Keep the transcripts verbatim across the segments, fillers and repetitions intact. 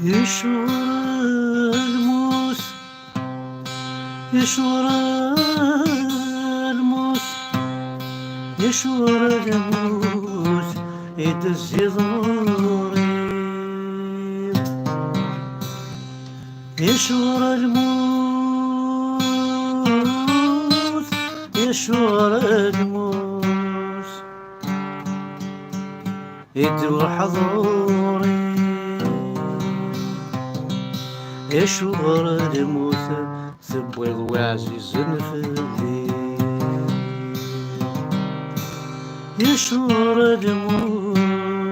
Yecɣel lmut, yecɣel lmut, yecɣel lmut, i d-tezzi ɣur-i. Yecɣel lmut, yecɣel lmut, i d-ruḥeḍ ɣur-i. Yecɣel lmut, tewwiḍ wi ɛzizen fell-i. Yecɣel lmut,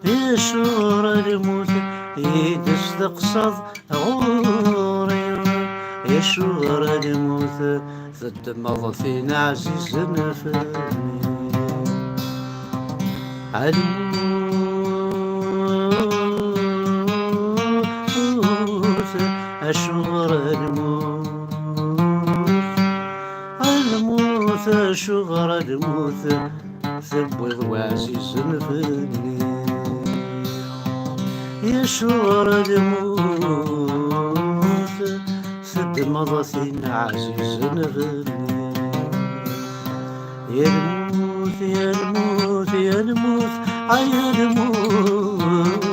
yecɣel lmut, i d-testeqsaḍ ɣur-i. Yecɣel lmut, teddmeḍ tin ɛzizen fell-i. A lmut, acuɣer a lmut, a lmut, acuɣer a lmut, tewwiḍ wi ɛzizen fell-i. Acuɣer a lmut, teddmeḍ tin ɛzizen fell-i. Ya lmut, ya lmut, ya lmut, ay ya lmut,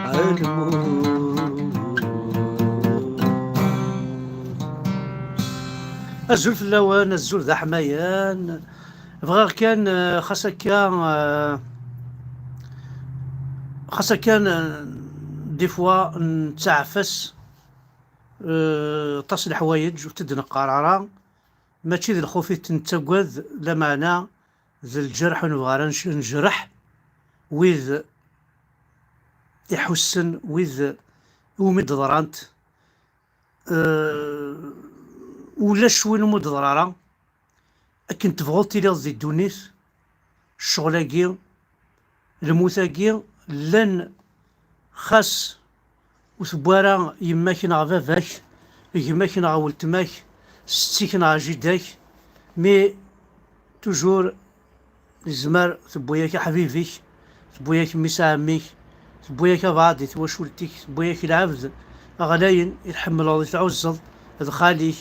a lmut. Azul fell-awen, azul d aḥmayan. Bɣiɣ kan, eh, xas akka, eh, xas akka, eh, des fois nettɛafas, eh, aṭas n leḥwayeǧ ur t-id-neqqar ara. Mačči d lxuf i t-nettagad, lameɛna d lǧerḥ ur nebɣi ara nec-, nejreḥ wid iḥussen, wid iwumi d-ḍrant. Eh, ulac win umi d-teḍra ara. Akken tebɣuḍ tiliḍ di ddunit, ccɣel-agi, lmut-agi, llan, xas ur tewwi ara yemma-k neɣ baba-k, gma-k neɣ weltma-k, setti-k neɣ jida-k, mais toujours Yezmer tewwi-yak aḥbib-ik, tewwi-yak mmi-s n ɛemmi-k, tewwi-yak abɛaḍ di twacult-ik, tewwi-yak lɛebd ɣlayen i tḥemmleḍ, i tɛuzzeḍ, d xali-k,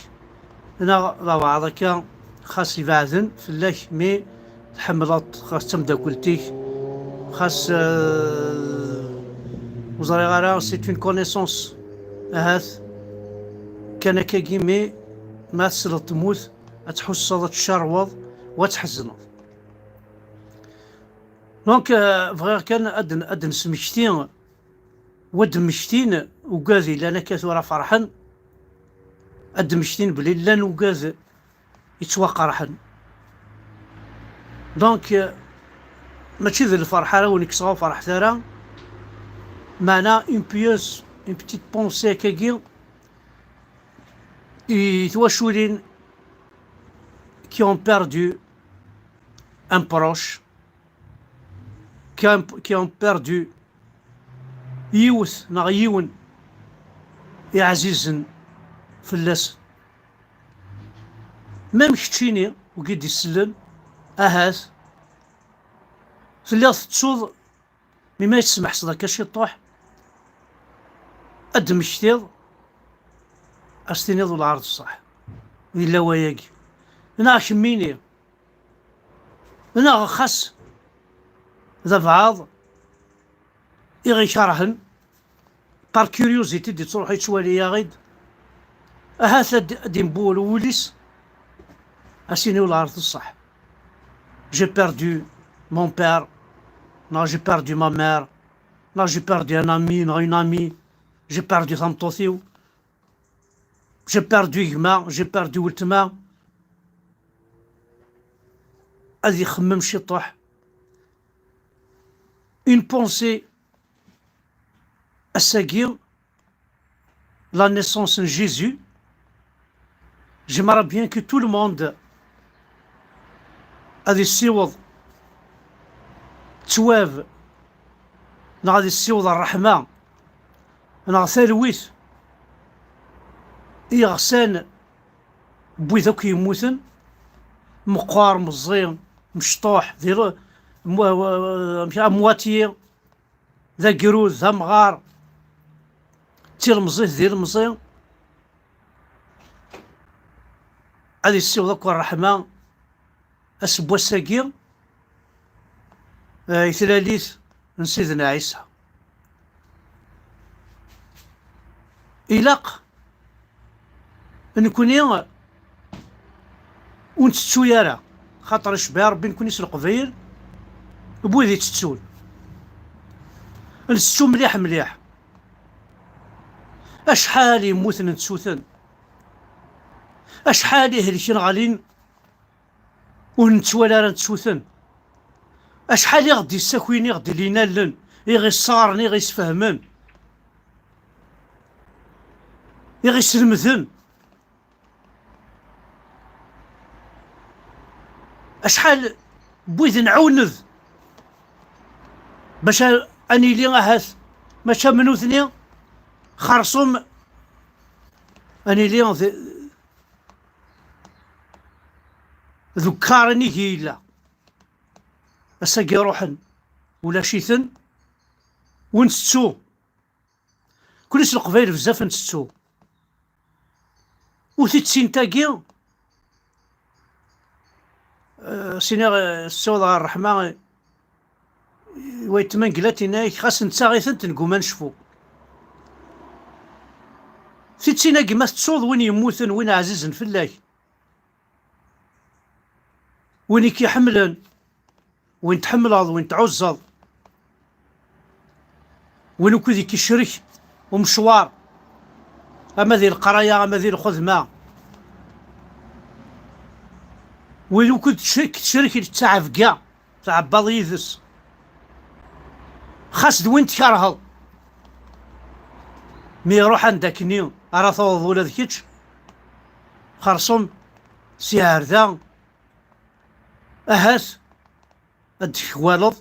neɣ d abɛaḍ akka xas ibeɛden fell-ak, mi tḥemmleḍ-t, xas d tameddakelt-ik, xas, euh, ur ẓriɣ ara, c'est une connaissance, ahat kan akkagi, mi ma tesleḍ temmut, ad tḥusseḍ, ad tcerweḍ, u ad tḥezneḍ. Donc, euh, bɣiɣ kan ad n-, ad d-nesmekti, u ad d-mmektin ugad yellan akka tura ferḥen, ad d-mmektin belli llan ugad yettwaqerḥen. Donc, euh, mačči d lferḥ ara wen-kkseɣ, ur ferḥet ara, meɛna une pieuse, une petite pensée akkagi i twaculin qui ont perdu un proche, qui ont, qui ont perdu yiwet neɣ yiwen i ɛzizen fell-asen. Même keččini, wigi d-isellen, ahat, Telliḍ tettuḍ, mi ma tesmeḥseḍ akka ciṭuḥ, ad d-temmektiḍ, ad s-tiniḍ: "Welɛar d ṣṣeḥ, yella wayagi." Neɣ kemmini, neɣ xas d abɛaḍ i ɣ-ikerhen, par curiosité, d-ittruḥ yettwali-yaɣ-id, ahat ad d-, ad d-imbul wul-is, ad s-yini: "Welɛar d ṣṣeḥ. J'ai perdu mon père, neɣ j'ai perdu ma mère, neɣ j'ai perdu un ami, neɣ une amie, j'ai perdu tameṭṭut-iw, j'ai perdu gma, j'ai perdu weltma." Ad ixemmem ciṭuḥ. Une pensée, ass-agi, la naissance n Jésus, j'aimerais bien que tout le monde ad issiweḍ ttwab, neɣ ad issiweḍ ṛṛeḥma, neɣ talwit i iɣsan n wid akk yemmuten, meqqer, meẓẓi, mecṭuḥ, di l-, mo-, amek, à moitié, d agrud, d amɣar, d tilemẓit, d ilemẓi, ad issiweḍ akk ṛṛeḥma aseggas-agi, eh, i tlalit n Sidna Ɛisa. Ilaq nekni ur ntettu ara, xaṭer icebbeɛ Ṛebbi nekni s Leqbayel n wid itettun. Ntettu mliḥ mliḥ. Acḥal yemmuten nttuten, acḥal ihelken ɣlin ur nettwali ara nttuten. Acḥal i ɣ-d-issakin, i ɣ-d-lin allen, i ɣ-issaɣren, i ɣ-isfehmen, i ɣ-islemden. Acḥal n wid nɛuned bac a, a nili ahat mačči am nutni, xerṣum a nili d, d ukaren i yella. Ass-agi ruḥen, ulac-iten, ur ntettu. Kul s Leqbayel bezzaf ntettu. U tittint-agi, eh, siniɣ, eh, tessiweḍ ɣer ṛṛeḥma, eh, waytma n Glat, yenna-yak, xas nettaɣ-itent, negguma necfu. Tittin-agi ma tettuḍ win yemmuten, win ɛzizen fell-ak, win i k-iḥemmlen, win tḥemmleḍ, win tɛuzzeḍ, win ukud i k-icerrek umecwar, ama di leqraya, ama di lxedma, win ukud tc-, k-tcerrek ttaɛebga, tɛebbaḍ yid-s, xas d win tkerheḍ, mi iruḥ anda akkenni ara tawḍeḍ ula d kečč, xerṣum si ar da, ahat ad d-twaleḍ.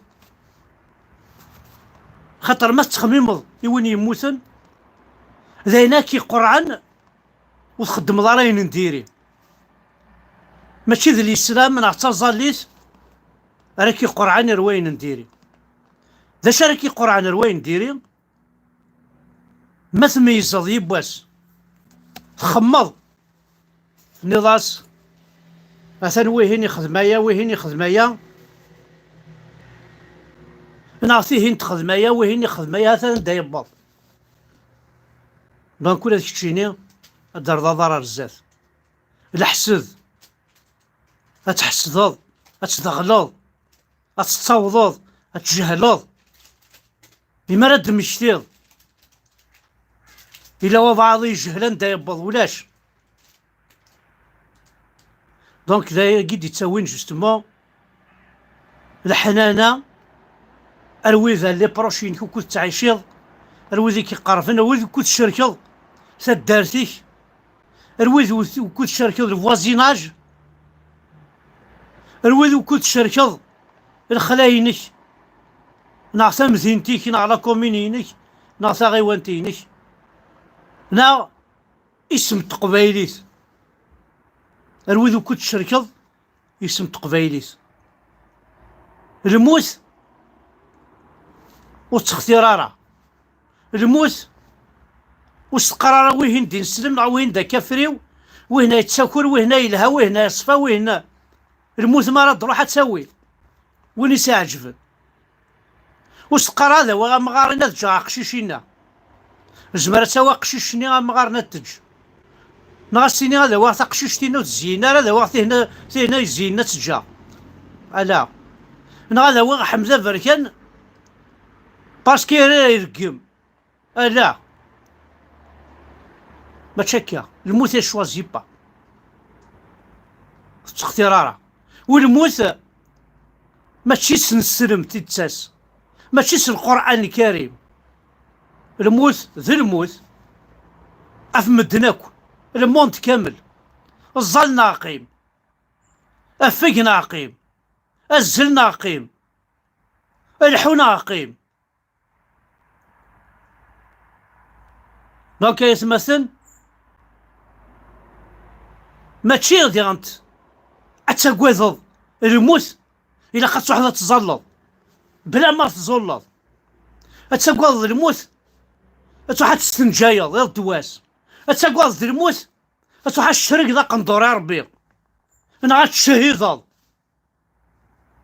Xaṭer ma tettxemmimeḍ i win yemmuten, d ayen ad k-iqerɛen, ur txeddmeḍ ara ayen n diri. Mačči d lislam neɣ d taẓallit ara k-iqerɛen ar wayen n diri. D acu ara k-iqerɛen ar wayen n diri? Ma tmeyyzeḍ yiwwas, txemmeḍ, tenniḍ-as: "Atan wihin ixdem aya, wihin ixdem aya, neɣ tihin texdem aya, wihin ixdem aya", atan anda yewweḍ. Donc ula d keččini ad d-terreḍ aḍar ar zdat. Leḥsed, ad tḥesdeḍ, ad tdeɣleḍ, ad tettawḍeḍ, ad tjehleḍ. Imi ara d-temmektiḍ, yella wabɛaḍ i ijehlen anda yewweḍ, ulac. Donc d ayagi d-ittawin justement leḥnana ar wid, ar les proches-inek ukud tettɛiciḍ, ar wid i k-iqerben, ar wid ukud tcerkeḍ taddart-ik, ar wid ukud tcerkeḍ le voisinage, ar wid ukud tcerkeḍ lexla-inek, neɣ tamdint-ik, neɣ la commune-inek, neɣ taɣiwant-inek, neɣ isem n teqbaylit, ar wid ukud tcerkeḍ isem n teqbaylit. Lmut ur ttextir ara. Lmut, ur s-teqqar ara wihin d ineslem neɣ wihin d akafriw, wihin yettaker, wihin yelha, wihin yeṣfa, wihin. Lmut mi ara d-truḥ ad tawi win i s-iɛeǧben. Ur s-teqqar ad awiɣ amɣar-in ad ǧǧeɣ aqcic-inna. Zmer ad tawi aqcic-nni amɣar-in ad t-teǧǧ. Neɣ ad s-tini ad awiɣ taqcict-inna ur tezyin ara, ad awiɣ tihin, tihin yezyin ad tt-ǧǧeɣ. Ala. Neɣ ad awiɣ Ḥmed Aberkan parce que ira ireggem. Ala. Mačči akka. Lmut ne choisit pas. Ur tettextir ara. U lmut mačči s nneslem i d-tettas. Mačči s Lqur'an Lkarim. Lmut d lmut. Ɣef medden akk. Le monde kamel. Ẓẓal neɣ qqim. Afeg neɣ qqim. Azzel neɣ qqim. Lḥu neɣ qqim. Donc, ay atmaten, mačči diɣen ad tagadeḍ lmut, ilaq ad truḥeḍ ad tẓalleḍ, bla ma teẓẓulleḍ. Ad tagadeḍ lmut, ad truḥ ad testenǧayeḍ iḍ d wass. Ad tagadeḍ lmut, ad truḥ ad tcerrgeḍ aqendur i Ṛebbi, neɣ ad tcehideḍ.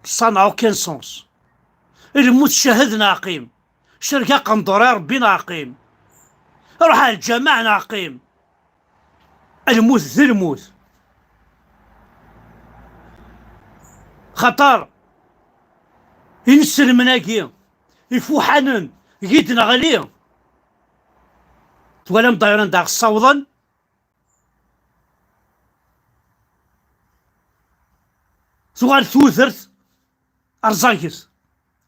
Ça n'a aucun sens. Lmut cehhed neɣ qqim. Cerreg aqendur i Ṛebbi neɣ qqim. Ruḥ ar lǧameɛ neɣ qqim. Lmut d lmut. Xaṭer inselmen-agi ifuḥanen, gid neɣli. Twalam d'ailleurs anda ɣ-ssawḍen? Tuɣal tudert rẓaget,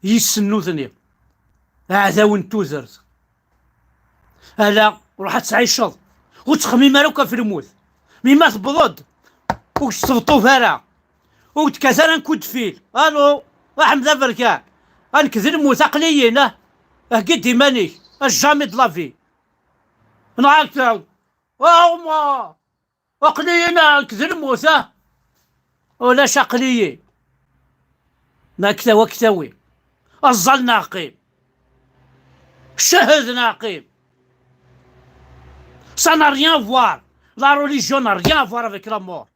yissen nutni, aɛdaw n tudert. Ala, ruḥ ad tɛiceḍ, ur ttxemmim ara akk ɣef lmut. Mi ma tewweḍ-d, ur k-teṭṭef ara, ur k-tekkat ara un coup de fil. Allô, a Ḥmed Aberkan, a nekk d lmut, aql-iyi, ah, heggi-d iman-ik, à jamais de la vie. Neɣ akka, a Ɛumer, aql-iyi nekk d lmut, ah! Ulac, aql-iyi. Neɣ aktawi, aktawi. Aẓẓal neɣ qqim. Cehhed neɣ qqim. Ça n'a rien à voir. La religion n'a rien à voir avec la mort.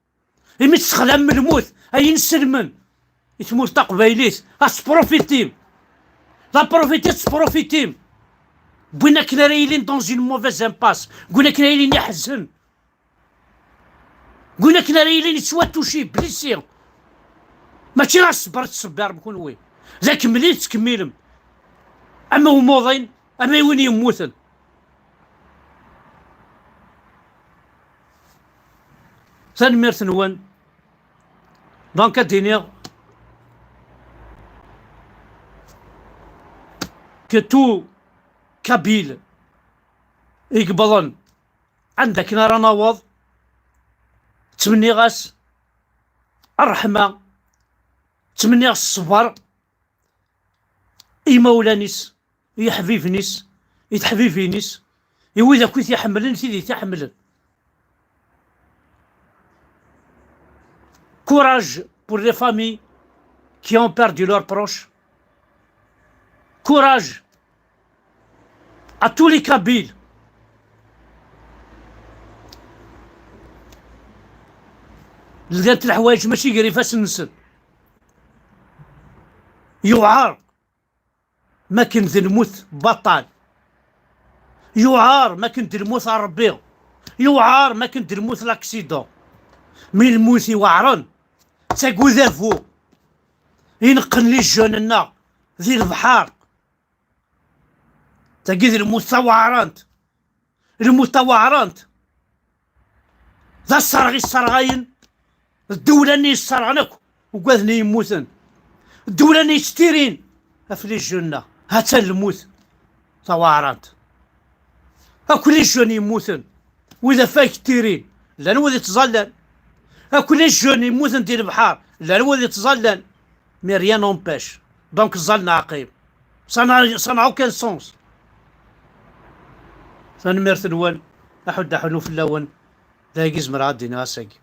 Imi tessexdamem lmut, ay inselmen, i tmurt taqbaylit, ad tesprofitim. La profité tesprofitim. Win akken ara yilin dans une mauvaise impasse. Win akken ara yilin iḥzen. Win akken ara yilin yettwatuci, blessé. Mačči d aṣebber i tettṣebbiṛem kenwi. D akemmel i tettkemmilem. Ama umuḍin, ama i win yemmuten. Tanemmirt-nwen. Donc, ad d-iniɣ que tout Kabyle i yewwḍen anda akken ara naweḍ, ttmenniɣ-as ṛṛeḥma, ttmenniɣ ṣṣber i imawlan-is, i yeḥbiben-is, i teḥbibin-is, i wid akk i t-iḥemmlen, tid i t-iḥemmlen. Courage pour les familles qui ont perdu leurs proches. Courage à tous les Kabyles. Llant leḥwayeǧ mačči gar ifassen-nsen. Yuɛer makken d lmut baṭal. Yuɛer makken d lmut a Ṛebbi. Yuɛer makken d lmut l'accident. Mi lmut iweɛren, d tagi udabu ineqqen les jeunes-nneɣ di lebḥer. Tagi d lmut taweɛrant. Lmut taweɛrant d asserɣ i sserɣayen ddewla-nni yesserɣen akk ugaden i yemmuten. Ddewla-nni yettirin ɣef les jeunes-nneɣ. Ha-tt-an lmut taweɛrant. Akk les jeunes yemmuten, wid ɣef ay yettirin, llan wid yettẓallan. Akk les jeunes yemmuten di lebḥer, llan wid yettẓallan. Mais rien n'empêche. Donc, ẓẓal neɣ qqim. Ça n'a, ça n'a aucun sens. Tanemmirt-nwen, aḥuddu aḥunnu fell-awen, d ayagi zemreɣ ad d-iniɣ ass-agi.